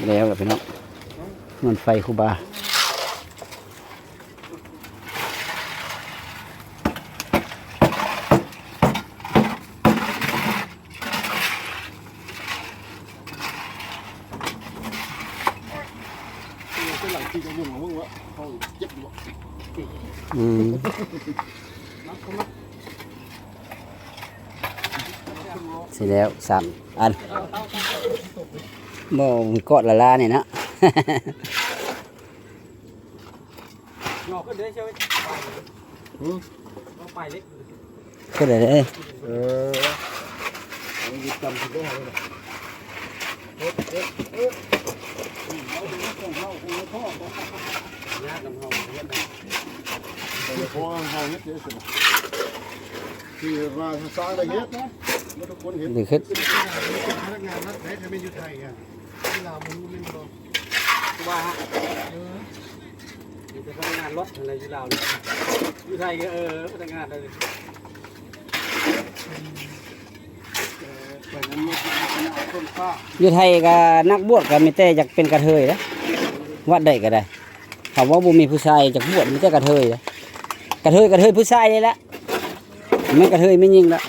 ແລ້ວລະພີ່ນ້ອງ ເຮືອນໄຟຄູບາ. ອືມ ຊິແລ້ວສາມອັນ ບໍ່ມີກອດລະລານີ້ນະ. ຫຍໍ້ຂຶ້ນເດ້ ເຊວ ຫືມ ເອົາໄປເລັກ ຂຶ້ນເດ້ ເອີ ເອົາຢູ່ຈຳຊິໄດ້ເລີຍນະ ເຮັດ ເຮັດ ເຮັດ ເອົາເອົາເອົາເອົາ ຍາກນຳເຮົາເຮັດນະ ເພາະວ່າເຮົາເຮັດເດ້ຊັ້ນນະ ທີ່ວ່າສ້າງໄດ້ເຮັດນະ ບໍ່ທຸກຄົນເຮັດ ໄດ້ເຮັດ ພະນັກງານລັດໄດ້ ຖ້າແມ່ນຢູ່ໄທອະ ທີ່ລາວມັນແມ່ນບໍ່ ຄືວ່າ ເອີ ມີແຕ່ພະນັກງານລັດຫັ້ນແຫຼະຢູ່ລາວນີ້ ຢູ່ໄທກໍ ເອີ ພະນັກງານໄດ້ ຢູ່ໄທກໍນັກບວດກໍມີແຕ່ຢາກເປັນກະເທີຍເດ້ ວັດໃດກໍໄດ້ ຖ້າວ່າບໍ່ມີຜູ້ຊາຍຢາກບວດ ມີແຕ່ກະເທີຍເດ້ ກະເທີຍ ກະເທີຍຜູ້ຊາຍນີ້ແຫຼະ ແມ່ນກະເທີຍແມ່ນຍິງລະ